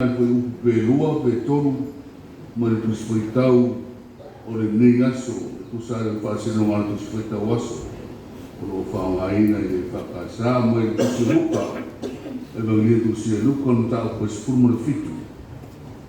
Ai foi upu pe lua pe tolu mai le Tusi Faitau o lenei aso e tusa ai o le faasinoga a le Tusi Faitau Aso o lo o faaaogaina i le EFKS mai le Tusi o Luka, Evagelia Tusi e Luka, le mataupu e 17,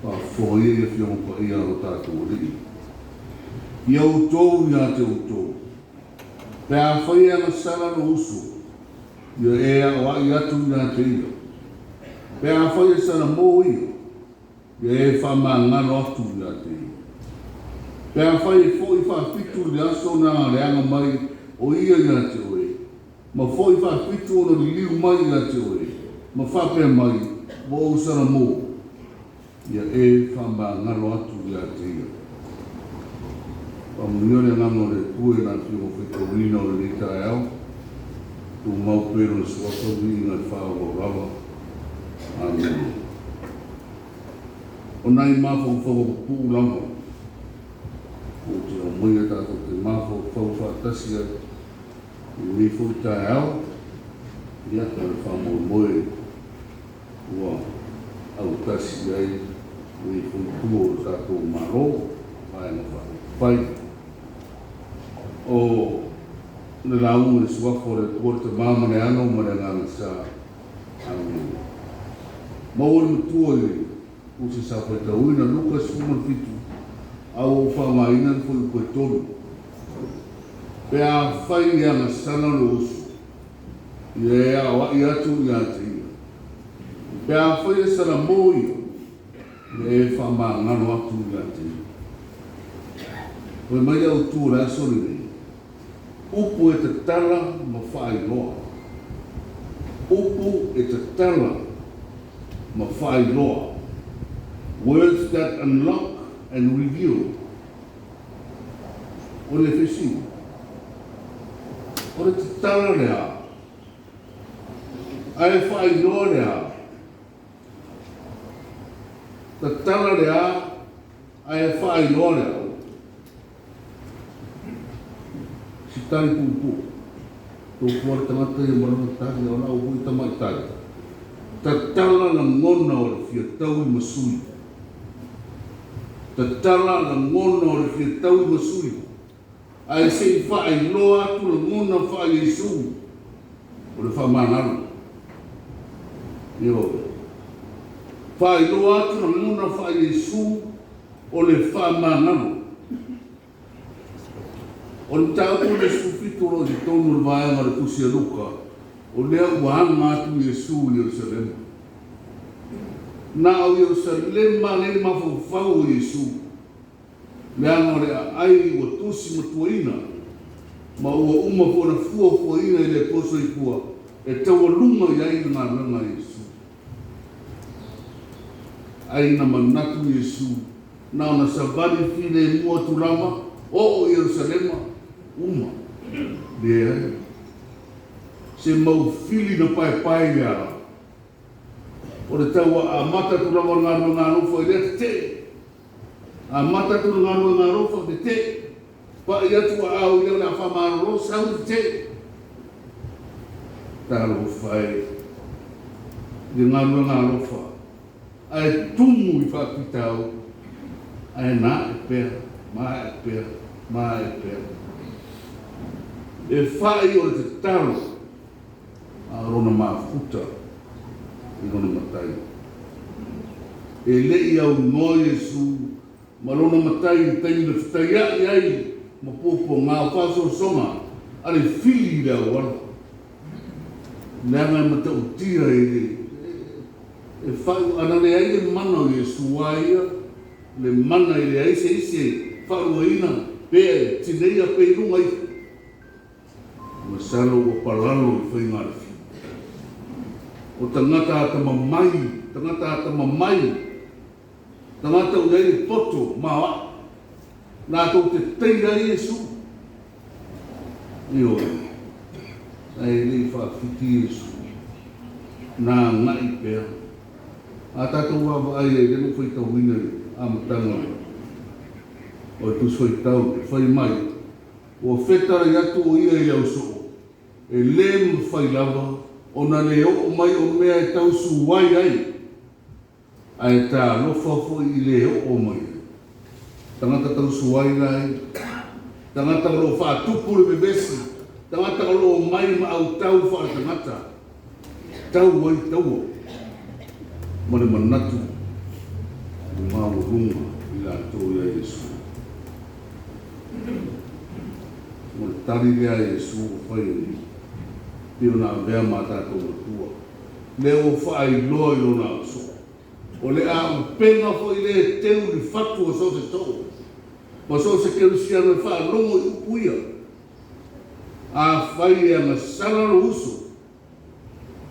faafofoga ia i Afioga Paia a lo tatou Alii. Ia outou ia te outou, pe afai e agasala lou uso, Ia e aoai atu ia te ia. Pe afai e salamo ia, ia e faamagalo atu ia te ia. Pe afai e foi faafitu i le aso na leaga mai o ia ia te oe, ma foi faafitu ona liliu mai ia te oe, ma faapea mai, Ua ou salamo, Ia e faamagalo atu ia te ia. Faamanuia le Agaga o le Atua i lana Afioga faitauina o lenei taeao. Tumau pea Lona Suafa viiga e faaauau lava. Amene. O nai mafaufauga pupuu lava ou te aumaia tatou te mafaufau faatasi ai i lenei foi taeao, ia, ma le faamoemoe ua autasi i ai lenei foi itu o le tatou Malo, Vaega Faaupufai. O le lauga i le Suafa o le Atua le Tama ma le Alo ma le Agaga Sa. Amene. Maua le matua i le tusi sa faitauina Luka 17, a ua ou faaaogaina le fuaiupu e tolu. Pe afai e agasala lou uso, Ia e aoai atu ia te ia. Pe afai e salamo ia, ia e faamagalo atu ia te ia. Fai mai le autu o le aso lenei, Upu e tatala ma faailoa. Upu e tatala ma faailoa. Words that unlock and reveal. O le fesili, O le tatala le a? Ae faailoa le a? Tatala le a? Ae faailoa le a? Si tali puupuu, tofua le tagata ia ma lana tali, a o lau foi tamaitai, tatala lagona o le fia taui ma sui. Tatala lagona o le fia taui ma sui, ae se i faailoa atu lagona faa-Iesu o le faamagalo. Ioe. Faailoa atu lagona faa-Iesu o le faamagalo. O le mataupu o le 17 o lo o i totonu o le vaega o le Tusi a Luka, o lea ua aga atu Iesu i Ierusalema. Na o Ierusalema lea le mafaufau o Iesu, leaga o le aai ua tusi matuaina ma ua uma foi ona fuafuaina e le Atua Soifua e taualuga i ai le galuega a Iesu. Ai na manatu Iesu na ona savali filemu atu lava, oo i Ierusalema, uma. Leai. Se mau fili na paepae i le ala. O le tau amata atu lava o le galuega alofa i lea tetee. Amata atu le galuega alofa, tetee. Pai atu aao i lea o le a faamalolo, sau le tetee. Talofa e i le galuega alofa, ae tumu i faafitauli, ae na ae pea, ma ae pea, ma ae pea. E fai o le tatalo a o lona mafuta i lona Matai. E le i aunoa Iesu ma lona Matai i le taimi na fetaiaʻi ai ma puapuaga o faasoasoga a le fili i le auala, leaga e matautia e le e faʻu ana leai le mana o Iesu a ia le mana e leai se isi e faaluaina pe tineia pe i luga ifo. Masalo ua palalo i faiga a le fili. O tagata atamamai, tagata atamamai, tagata ua i ai le poto maoaʻe, latou te teia ai Iesu. Ioe, ae le i faafiti Iesu, na agai pea. A tatou vaavaai ai, lea na ou faitauina i le amataga o le Tusi Faitau, e fai mai, Ua fetalai atu o ia i le ausoo, e le mafai lava ona le oo mai o mea e tau suai ai. Ae talofa foi i le oo mai ai. Tagata tausuai la ia. Tagata o lo o faatupu le vevesi. Tagata o lo o omai ma autau faaletagata. Tau ai taua ma le manatu maualuga i latou ia Iesu. O le tali lea a Iesu ua fai ai, pei ona avea ma a tatou matua, lea ua faailoa i lona ausoo. O le aupega foi lea e teu i le fatu o so o se too ma so o se kerisiano e faalogo i upu ia. Afai e agasala lou uso,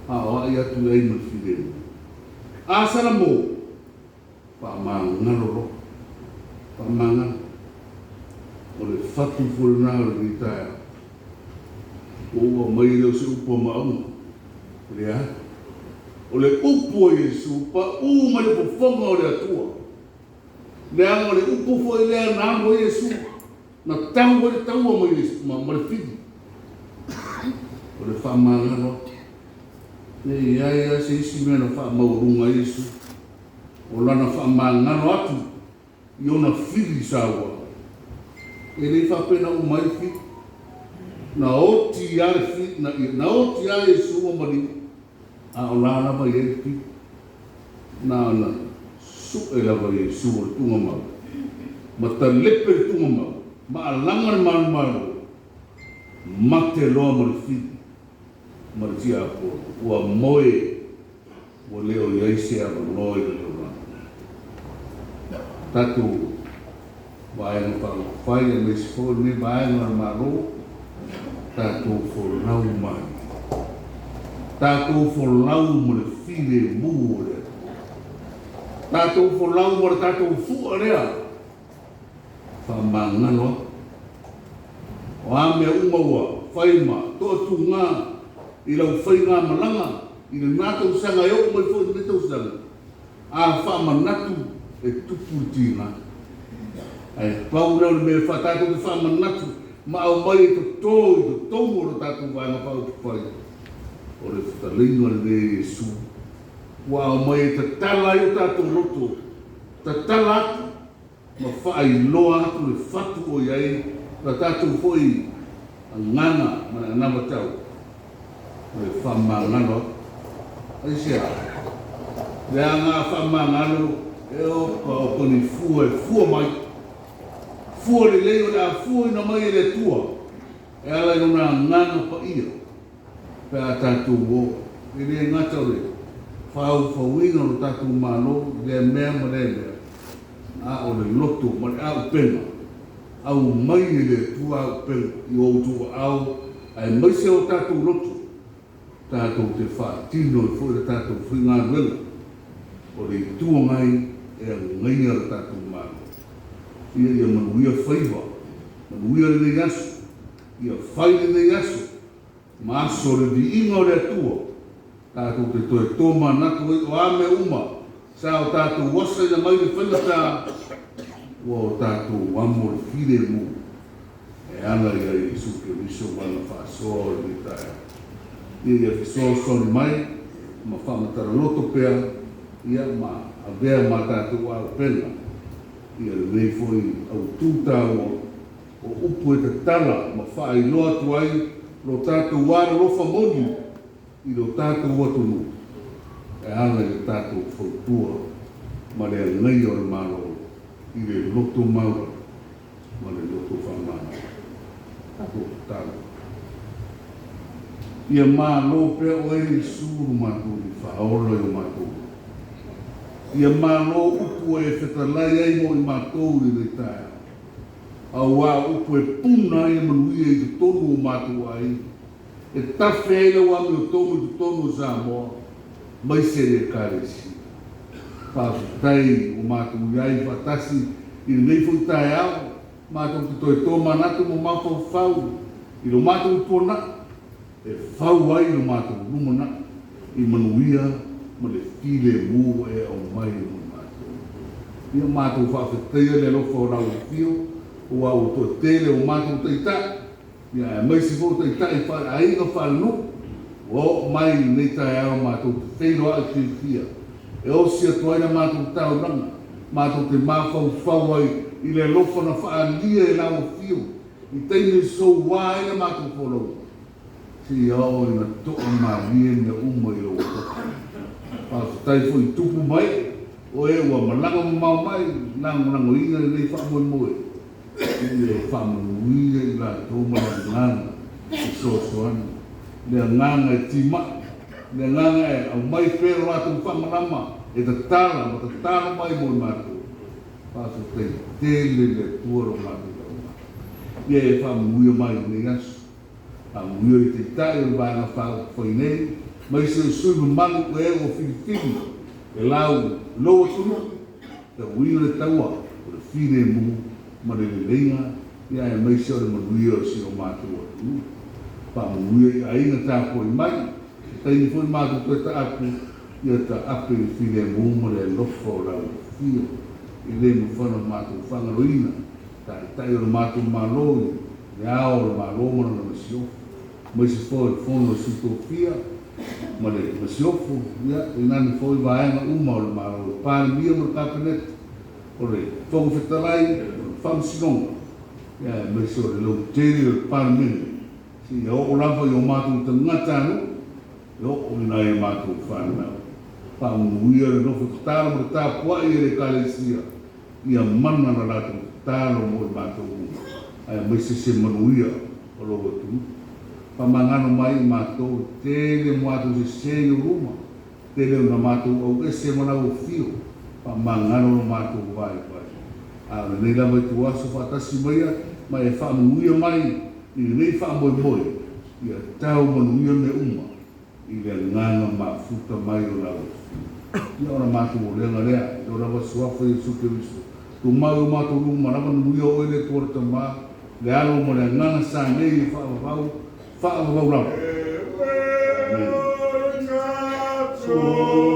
aoai atu i ai ma le filemu. A Salamo, faamagalo loa, faamagalo. O le fatu foi lena o lenei taeao. Ua ou aumaia lea o se upu a Maauga. Leai. O le upu a Iesu, paʻu mai le fofoga o le Atua. Leaga o le upu foi lea na alu ai Iesu, na tau ai le taua ma le fili. O le faamagalo atu. Ne i i ai lava se isi mea na faamaualuga ai Iesu, o lana faamagalo atu i ona fili saua. E le i faapea na uma ai le fili. Na oti lava le fili, na oti lava Iesu ma maliu, a o la lava e i ai le fili. Na ona sue lava Iesu o le tugamau, ma talepe le tugamau, ma alaga le malumalo, mate loa ma le fili ma le tiapolo, ua moe, ua le o i ai se avanoa i le lalolagi. Tatou Vaega Faaupufai aemaise foi lenei vaega o le Malo, tatou folau mai. Tatou folau ma le filemu o le Atua. Tatou folau ma le tatou fua lea faamagalo atu. O a mea uma ua fai ma toatuga i lau faigamalaga i lena tausaga e oo mai foi i lenei tausaga, A faamanatu e tupu le tiga. Ae pau lea o le mea e tatou te faamanatu ma aumai e toto i totonu o le tatou Vaega Faaupufai, o le fetalaiga lenei a Iesu ua aumai e tatala ai o tatou loto, tatala atu ma faailoa atu le fatu o i ai la tatou foi agaga ma le anavatau o le faamagalo atu. Aisea? Leaga a faamagalo e oka oka ni fua e fua mai, fua lelei o le a fuaina mai e le Atua e ala i Lona Agaga Paia pe a tatou o. E le gata o le faaufauina o lo tatou Malo i lea mea ma lea mea, a o le loto ma le aupega, aumai e le Atua aupega i o outou aao aemaise o tatou loto, tatou te faatino ai foi le tatou faigaluega o le Itu Agai e agaia le tatou Malo. Ia ia manuia faiva, manuia lenei aso, ia fai lenei aso ma aso o le viiga o le Atua, tatou te toe tomanatu ai o a mea uma sa o tatou asaina mai le faigata, ua o tatou amo le filemu e ala i a Iesu Keriso ma Lana faasoa o lenei taeao. Ia ia fesoasoani mai ma faamatala loto pea, ia ma avea ma tatou auupega ia lenei foi autu taua o upu e tatala ma faailoa atu ai lo tatou alolofa moni i lo tatou atunuu e ala i le tatou fautua ma le agaia o le Malo i le loto maualalo ma le loto faamagalo. Tatou tatalo. Ia malo pea oe Iesu lo matou Alii faaola i o matou loto. Ia malo upu ua e fetalai ai mo i matou i lenei taeao. Auā o upu e puna ai le manuia i totonu o matou aiga, e tafe ai lau amiotonu i totonu o Samoa, maise le Ekalesia. Faafetai ua matou i ai faatasi i lenei foi taeao, matou te toe tomanatu ma mafaufau i lo matou tuanai e fau ai lo matou lumanai i manuia ma le filemu ua e aumai mo i matou. Ia matou faafetaia le alofa o lau afio, aua ua toatele o matou taitai, ia aemaise foi o taitai faaleaiga faalenuu, ua oo mai i lenei taeao matou te feiloai fiafia. E osi atu ai la matou taulaga, matou te mafaufau ai i le alofa na faaalia e lau Afio i taimi e soua ai la matou folauga, seia oo ina to'a malie mea uma i lou alofa. Faafetai foi i tupu ma ee o e ua malaga mamao mai lagolagoina lenei faamoemoe, ia e faamanuia i latou ma le agaga fesoasoani, le agaga e timai, le agaga e aumai pea lo latou faamalama e tatala ma tatalo mai mo i matou. Faafetai tele i le Atua lo matou tauga. Ia e faamanuia mai i lenei aso. Faamanuia i le Taitai o le Vaega Faaupufai nei, ma isi o sui mamalu o e ua filifili e lau lou atunuu, tauina le taua o le filemu ma le leleiga, ia aemaise o le manuia o si o matou atunuu. Faamanuia i aiga tapuai mai, se taimi foi matou toe taapu, ia taape i le filemu ma le alofa o lau Afio. E le mafai ona matou faagaloina Taitai o le matou Malo i le Ao o le Malo ma lana Masiofo, aemaise foi o le Fono a Sui Tofia ma le Masiofo, ia, tainane foi vaega uma o le Malo, le Palemia ma le Kapeneta, o le Fofoga Fetalai, o le Faamasinoga, ia, aemaise o le lautele o le Palemene, seia oo lava i o matou tagatanuu, e oo i nai a matou fanau. Faamanuia le nofo tatalo ma le tapuai a le Ekalesia Ia mana la latou tatalo mo i matou uma, aemaise se manuia o lou atunuu. Faamagalo mai i matou i tele o matou sese i ou luma, tele ona matou auese ma lau afio, faamagalo lo matou vaivai. A o lenei lava ituaso faatasi maia ma e faamanuia mai i lenei faamoemoe, ia tau manuia mea uma i le agaga mafuta mai o lau Afioga. Ia o la matou olega lea, i lo lava Suafa Iesu Keriso, tumau i o matou luma lava manuia oe le Atua le Tama, le Alo ma le Agaga sa nei e faavavau, faavavau lava. Amene.